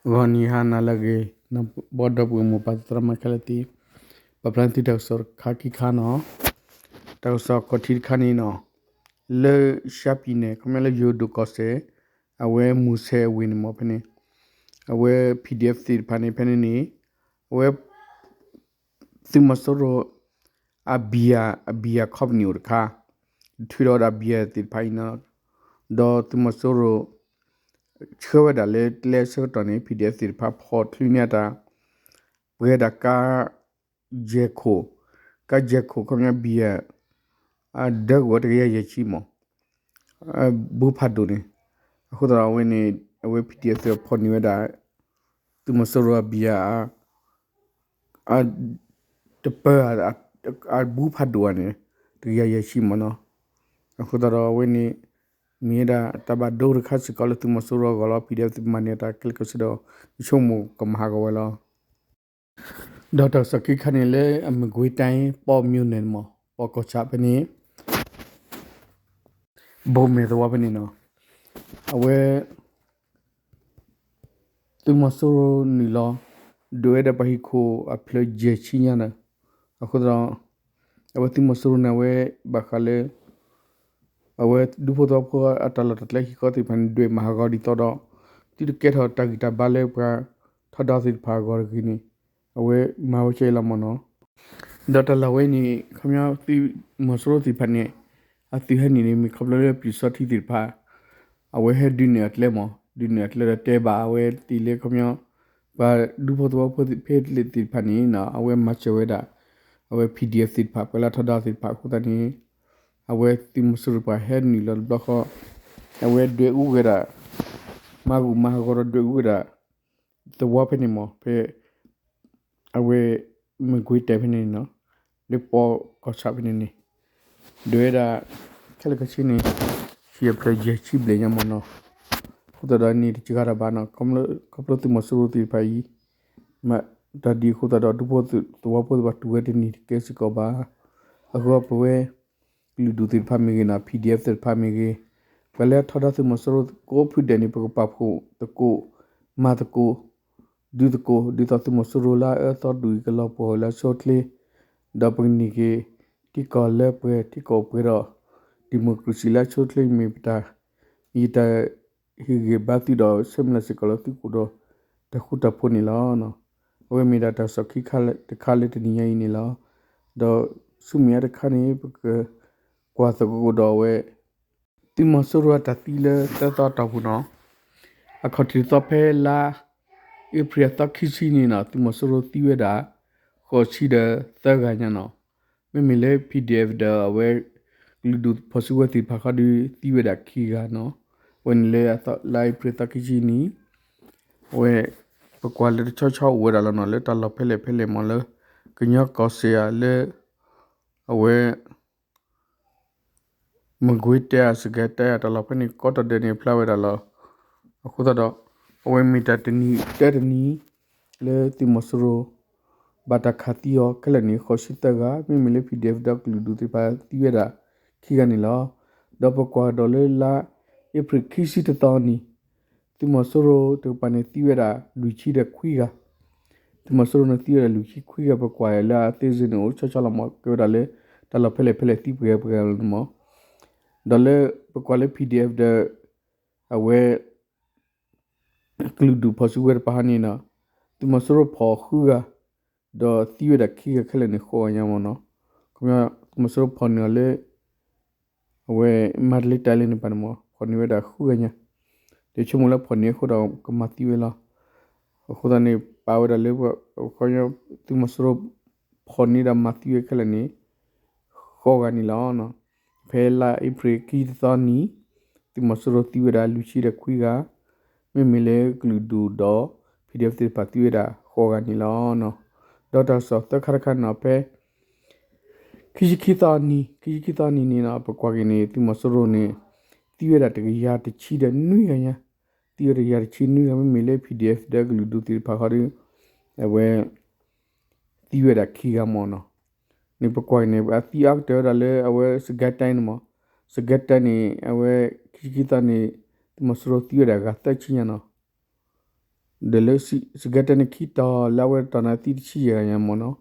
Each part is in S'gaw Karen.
ဂီၤနံၤဟါနၤလၢအဂ့ၤ, ဘၣ်ဒီပုၢ်ဝဲၢ်မိၢ်ပၢ်သရၣ်သမါခဲလၢာ်သ့ၣ်, ပာ်ဖျါသုတၢ်ကစီၣ်တခါခံခါနီၤ, တၢ်ကစီၣ်ခီၣ်ထံးတခါန့ၣ်နီၤ, လၢၡါပံၤနဲၣ် ခီပညီလၢယိၤဒိၣ်ကီၢ်စဲၣ်, အဝဲမူၤဆဲးအဝ့ၢ်န့ၣ်မ့ၢ်ဖဲန့ၣ်, အဝဲ PDF သ့ၣ်တဖၣ်န့ၣ် ဖဲန့ၣ်န့ၣ်, အဝဲ သုးမီၤစိရိၤ အဘံယၤ အဘံယၤ company အိၣ်တခါ, ထုးထီၣ်ဝဲဒၣ်ဘံယၤသ့ၣ်တဖၣ်အံၤနီၤ, ဒီးသုးမီၤစိရိၤ ဆှၢဝဲဒၣ်လၢကျဲဆၢကတီၢ်န့ၣ် PDF သ့ၣ်တဖၣ်ဖီၣ်ချုးန့ၢ်အတၢ် ပှဲၤဒၣ်ကါ ယဲၢ်ခိၣ်, ကါယဲၢ်ခိၣ် ခီပညီဘံယၤ အဒၢကဝီၤတကယၤယဲၢ်ဆံမး, ဘူးဖးဒိၣ်န့ၣ်, အဃိသတးဒီးအဝဲန့ၣ် အဝဲ PDF သ့ၣ်တဖၣ်ဖီၣ်န့ၢ်ဝဲဒၣ် သုးမီၤစိရိၤအဘံယၤ တပၢအဘူးဖးဒိၣ်ဧါန့ၣ် တကယၤယဲၢ်ဆံမးနီၤ, အဃိသတးဒီးအဝဲန့ၣ် မ့ၢ်ဝဲဒၣ်တၢ်ဘၣ်ဒိတခါစ့ၢ်ကီးလၢသုးမီၤစိရိၤအဂီၢ်လီၤ, PDF သ့ၣ်မၤန့ၢ်တၢ်ခဲလၢာ်ခဲဆ့ဒီး ယဆိကမိၣ်ကမၤဟးဂီၤဝဲလီၤ. ဒီးတၢ်ကစီၣ်ခံခါန့ၣ်လၢအမကွ့ၤတိုင်း ပေါ့မြို့နယ်န့ၣ်မး ပေါ့ကီၢ်ဆၣ်ဖဲန့ၣ် ဘိမဲာ်သဝီဖဲန့ၣ်နီၤ, အဝဲ သုးမီၤစိရိၤနုာ်လီၤ ဒုးဝဲဒၣ်ပှၤဟံၣ်ခိၣ်အဖျၢၣ်ယဲၢ်ဆံညါဒီး, အဃိသတးဒီး အဝဲသုးမီၤစိရိၤန့ၣ် အဝဲဘၣ်ဃးလၢ အဝဲဒူဖိသဝီဖိအတၢ်လီၢ်တၢ်ကျဲဟံၣ်ဃီသ့ၣ်တဖၣ်န့ၣ် ဒွဲၣ်မၤဟးဂီၤဒ်သိးဒီး သုတကဲထီၣ်တၢ်ဂံၢ်တၢ်ဘါလၢပှၤထီဒါသ့ၣ်တဖၣ်အဂီၢ်တဂ့ၤန့ၣ် အဝဲမၤဝဲကဲအံၤလီၤမးနီၤ. ဒီးတၢ်လီၢ်ဝဲန့ၣ် ခီပညီသုးမီၤစိရိၤသ့ၣ်တဖၣ်န့ၣ် အသုးဟဲနုာ်န့ၣ် မ့ၢ်ခီဖျိလၢပျူစောထီးသ့ၣ်တဖၣ် အဝဲဟဲဒုးနုာ်အကျဲမး, ဒုးနုာ်အကျဲဒီးတဲဘၣ်အဝဲသ့ၣ်လၢခီပညီ ပှၤဒူဖိသဝီဖိဖဲသ့ၣ်တဖၣ်န့ၣ် အဝဲမၤစၢၤဝဲဒၣ် အဝဲ PDF သ့ၣ်တဖၣ် ပှၤလၢထီဒါသ့ၣ်တဖၣ်အဃိသတးန့ၣ် အဝဲသုးမီၤစိရိၤပှၤဟဲနုာ်လီၤတဘျီဃီ အဝဲဒွဲၣ်အူဝဲဒၣ် မၤဂူာ်မၤဟးဂီၤဒီးဒွဲၣ်အူဝဲဒၣ် သဝီဖဲန့ၣ်မး ဖဲ အဝဲ မကွ့ၤတိုင်းဖဲန့ၣ်နီၤ, လၢပေါ့ကီၢ်ဆၣ်ဖဲန့ၣ်န့ၣ် ဒွဲၣ်ဝဲဒၣ် ခဲလၢာ်ခဲဆ့န့ၣ် ဟံၣ်အဖျၢၣ်ယဲၢ်ဆံဘျဲၣ်ညါမးနီၤ, အဃိသတးဒီးန့ၣ်တစှၤတၢ်ဘၣ်နီၤ, ခီဖျိသုးမီၤစိရိၤသ့ၣ်တဖၣ်အံၤ မ့ၢ်တၢ်ဒ်အဃိသတးဒီး ဒူဖိသဝီဖိသ့ၣ်တဖၣ်တူၢ်ဝဲတန့ၢ်တကဲစ့ၢ်ကီးဘၣ်. အဃိပဝဲ ကလုာ်ဒူၣ်သ့ၣ်တဖၣ်မ့ၢ်ဂ့ၤနီၤ, PDF သ့ၣ်တဖၣ်မ့ၢ်ဂ့ၤ, ပှၤလၢထီဒါသုးမီၤစိရိၤကိးဖုဒဲးန့ၣ် ပကပာ်ဖှိၣ်သကိး မၤသကိး ဒုးသကိး ဒ်သိးသုးမီၤစိရိၤလၢအအၢအသီဒူၣ်အံၤ ကလီၤပှီၢ်လၢအဆိအချ့, ဒီးပကန့ၢ်က့ၤ ထံကီၢ်လၢပှဲၤ ထံကီၢ်ပှဲၤဒီး democracy လၢအဆိအချ့မ့ၢ်ပတၢ် ယတၢ်ဟ့ၣ်ဂံၢ်ဘါသုဒီး ဆၢမုၢ်လၢ်စ့ၢ်ကီးလၢသုအိၣ်ဒီးတၢ်ဃူတၢ်ဖိးန့ၣ်လီၤ. အဝဲမ့ၢ်ဒၣ်တၢ်ကစီၣ်ခံခါတခါလၢတနံၤညါအံၤန့ၣ်လီၤ. ဒီးဆူမဲာ်ညါတခါန့ၣ် ပကကွၢ်သကိးဒီးအဝဲ သုးမီၤစိရိၤအတၢ်သံလၢသၢသီတီၢ်ပူၤနီၤ, အခီၣ်ထံးတသီဖဲလါ အ့ဖြ့ၣ်အသီခံဆံန့ၣ်နီၤ သုးမီၤစိရိၤသံဝဲဒၣ် ဃိးဆံဒီးသၢဂၤညါနီၤ, မ့မ့ၢ်လၢ PDF ဒီးအဝဲ ကလုာ်ဒူၣ်ဖီၣ်စုကဝဲၤသ့ၣ်တဖၣ်ဃီဒီး သံဝဲဒၣ်ခံဂၤနီၤ, အဝဲန့ၣ်လၢလါအ့ဖြ့ၣ်သီခံဆံနံၤ, အဝဲ ပကွၢ်လၢတဆီဆီအိၣ်ဝဲဒၣ်လီၤနီၤ လၢတၢ်လီၢ်ဖဲလဲၣ်ဖဲလဲၣ်မ့ၢ်လၢ ကညီကီၢ်စဲၣ်ဧါ လၢ အဝဲ မကွ့ၤတိုင်း စကဲၤတိုင်းအတၢ်လီၢ်ဖဲန့ၣ် ကိးတီၤဒဲးန့ၣ်ဖျါဝဲဒၣ်လီၤ. အဃိသတးဒီး အဝဲမ့ၢ်တၢ်တနံၤတၢတနံၤ လၢသုးမီၤစိရိၤ ဘၣ်တၢ်ခးသံအီၤခဲလၢာ်န့ၣ် ဃိးဆံသၢဂၤ, မ့မ့ၢ်လၢ PDF ဒီးကလုာ်ဒူၣ်သ့ၣ်တဖၣ်သံဝဲဒၣ်ခံဂၤန့ၣ်လီၤ. ဒီးပကွၢ်ကဒီးလၢလါအ့ဖြ့ၣ်ခံဆံတသီနံၤ သုးမီၤစိရိၤတကပၤန့ၣ်သံဝဲဒၣ်လွံၢ်ဆံဒီးခွံဂၤ, သုးမီၤစိရိၤန့ၣ်သံဝဲဒၣ်လွံၢ်ဆံခွံဂၤ ပကွၢ်လၢအသ့စ့ၢ်န့ၣ်အိၣ်ဆီဆီလီၤမး ကဲဝဲဒၣ်လၢ တၢ်လီၢ်ဖဲလဲၣ်ဖဲလဲၣ်သံပှဲၤပှဲၤလီၤန့ၣ်မး, ဒီးလၢပကွၢ်လၢ PDF ဒီး အဝဲ ကလုာ်ဒူၣ်ဖီၣ်စုကဝဲၤတဖၣ်ဟီန့ၣ်နီၤ, သုးမီၤစိရိၤဖီၣ်ဃုဂၤ, ဒီးသံဝဲဒၣ်ခံဂၤခဲလၢာ်န့ၣ်ဃိးဂၤညါမးနီၤ, ခီပညီ သုးမီၤစိရိၤဖီၣ်န့ၢ်အီၤလၢ အဝဲမၤတလ့တၢ်လ့န့ၣ်ပၤန့ၣ်မး ဖီၣ်န့ၢ်ဝဲဒၣ်ဃုဂၤညါ, ဒီးဆိကမိၣ်လၢဖီၣ်န့ၢ်အဃိဒီးကမၤသံဝဲလီၤ. အဃိသတးန့ၣ် ပာ်ဝဲဒၣ်လၢ ခီပညီ သုးမီၤစိရိၤဖီၣ်န့ၢ်ဒီးမၤသံဝဲခဲလၢာ်န့ၣ် ဃိးဂၤန့ၣ်လီၤ. ဖဲလါအ့ဖြ့ၣ်ခံတသီနံၤ သုးမီၤစိရိၤသံဝဲဒၣ်လွံၢ်ဆံဒီးခွံဂၤ, မ့မ့ၢ်လၢကလုာ်ဒူၣ်ဒီး PDF သ့ၣ်တဖၣ်သံဝဲဒၣ်ဃိးဂၤန့ၣ်လီၤ. ဒီးတၢ်ကစီၣ်သၢခါတခါန့ၣ် ဖဲ ခံဆံခံသီနံၤ ခံဆံခံသီနံၤန့ၣ်နီၤ ပကွၢ်က့ၤန့ၣ် သုးမီၤစိရိၤန့ၣ် သံဝဲဒၣ်တကယၤတဆံဒီးနွံဂၤညါ, သံဝဲဒၣ်တကယၤတဆံနွံဂၤ မ့မ့ၢ်လၢ PDF ဒီးကလုာ်ဒူၣ်သ့ၣ်တဖၣ်ဃီဒီး အဝဲ သံဝဲဒၣ်ခံဂၤမးနီၤ. န့ၣ်ပကွၢ်က့ၤန့ၣ် အသံအါကတၢၢ်ဝဲဒၣ်လၢအဝဲစကဲၤတဲၣ်န့ၣ်မး, စကဲၤတဲၣ်န့ၣ် အဝဲခံဆံခံသီန့ၣ် သုးမီၤစိရိၤသံဝဲဒၣ်ဂၤသၢဆံညါနီၤ. ဒီးလၢစကဲတဲန့ၣ်ခံတီၤ လၢအဝဲတတီၤန့ၣ်သံတဆံယဲၢ်ဂၤညါမ့ၢ်နီၤ,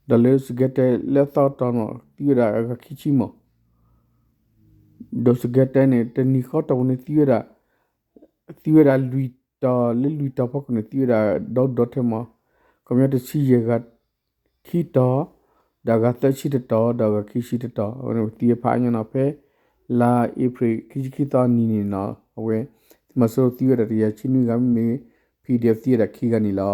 ဒီးလၢစကဲတဲလၢအသီတတီၤန့ၣ် သံဝဲဒၣ်အဂၤခံဆံမး, ဒီးစကဲတဲန့ၣ် တနံၤဃီတီၢ်ပူၤန့ၣ် သံဝဲဒၣ် သံဝဲဒၣ်လွံၢ်တီၤ, လၢလွံၢ်တီၤဖီခိၣ်န့ၣ် သံဝဲဒၣ်ဒီဒူၣ်ဒီထၢမး, ခီပညီတဆံယဲၢ်ဂၤ ခံတီၤ, ဒီးအဂၤသၢဆံတတီၤ, ဒီးအဂၤခံဆံတတီၤ, အဝဲန့ၣ်သံဝဲဖးအါညါနီၤ, ဖဲလါအ့ဖြ့ၣ်ခံဆံခံသီအနံၤန့ၣ်နီၤ, အဝဲ သုးမီၤစိရိၤသံဝဲဒၣ်တကယၤဆံနွံဂၤမ့မ့ၢ် PDF သံဝဲဒၣ်ခံဂၤန့ၣ်လီၤ.